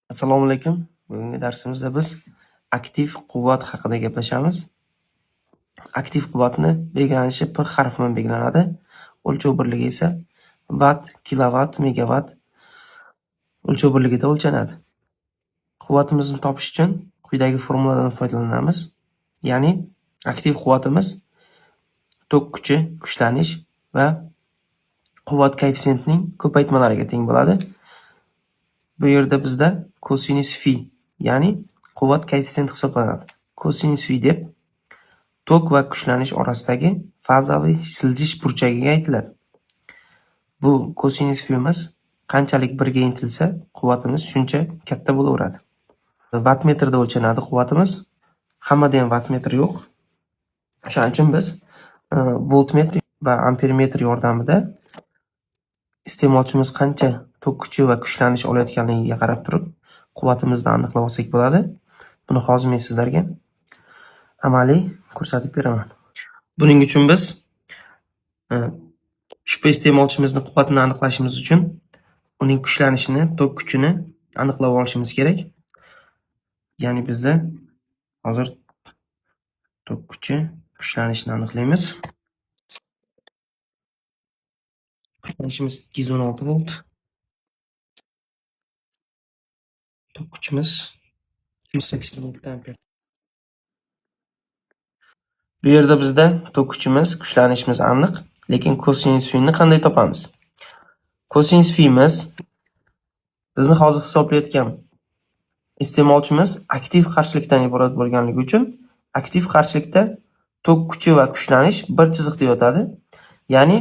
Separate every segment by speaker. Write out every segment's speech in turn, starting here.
Speaker 1: Assalomu alaykum. Bugungi darsimizda biz aktiv quvvat haqida gaplashamiz. Aktiv quvvatni belgilanishi P harfi bilan belgilanadi. O'lchov birligi esa vatt, kilovat, megavatt o'lchov birligida o'lchanadi. Quvvatimizni topish uchun quyidagi formuladan foydalanamiz. Ya'ni aktiv quvvatimiz tok kuchi, kuchlanish va quvvat koeffitsiyentining ko'paytmalariga teng bo'ladi. Bu yerda bizda kosinus fi, ya'ni quvvat koeffitsiyenti hisoblanadi. Kosinus fi deb tok va kuchlanish orasidagi fazaviy siljish burchagiga aytiladi. Bu kosinus fiimiz qanchalik birga intilsa, quvvatimiz shuncha katta bo'laveradi. Vattmetrda o'lchanadi quvvatimiz. Hammada ham vattmetr yo'q. O'shaning uchun biz voltmetr va ampermetr yordamida iste'molchimiz qancha tok kuchi va kuchlanish olayotganligiga qarab turib quvvatimizni aniqlab olsak bo'ladi. Buni hozir men sizlarga amaliy ko'rsatib beraman. Buning uchun biz ushbu iste'molchimizni quvvatini aniqlashimiz uchun uning kuchlanishini, tok kuchini aniqlab olishimiz kerak. Ya'ni bizda hozir tok kuchi, kuchlanishni aniqlaymiz. Kuchlanishimiz 216 volt. Tok kuchimiz 287 amper. Bu yerda bizda tok kuchimiz, kuchlanishimiz aniq, lekin kosinus fi ni qanday topamiz? Kosinus fiimiz bizni hozir hisoblayotgan iste'molchimiz aktiv qarshilikdan iborat bo'lganligi uchun aktiv qarshilikda tok kuchi va kuchlanish bir chiziqda yotadi. Ya'ni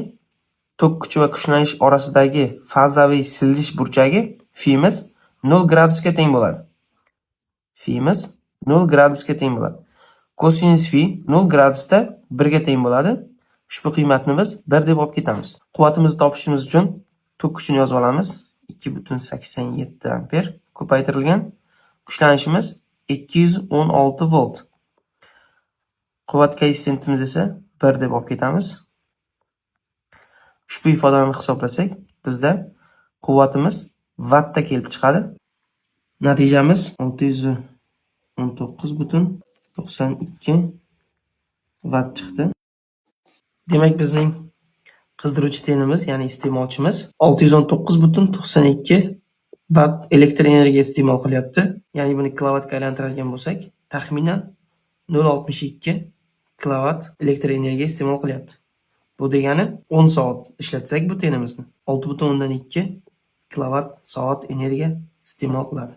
Speaker 1: tok kuchi va kuchlanish orasidagi fazaviy siljish burchagi fiimiz 0 gradusga teng bo'ladi. Fiimiz 0 gradusga teng bo'ladi. Kosinus fi 0 gradusda 1 ga teng bo'ladi. Ushbu qiymatni biz 1 deb olib ketamiz. Quvvatimizni topishimiz uchun tok kuchini yozib olamiz. 2.87 amper ko'paytirilgan kuchlanishimiz 216 volt. Quvvat koeffitsiyentimiz esa 1 deb olib ketamiz. Ushbu ifodani hisoblasak, bizda quvvatimiz vattda kelib chiqadi. Natijamiz 619.92 vatt chiqdi. Demak, bizning qizdiruvchi tenimiz, ya'ni iste'molchimiz 619.92 vatt elektr energiya iste'mol qilyapti. Ya'ni buni kilovatga aylantiradigan bo'lsak, taxminan 0.62 kilovat elektr energiya iste'mol qilyapti. Bu degani 10 soat ishlatsak bu tenimizni 6.2 kilovat soat energiya iste'mol qiladi.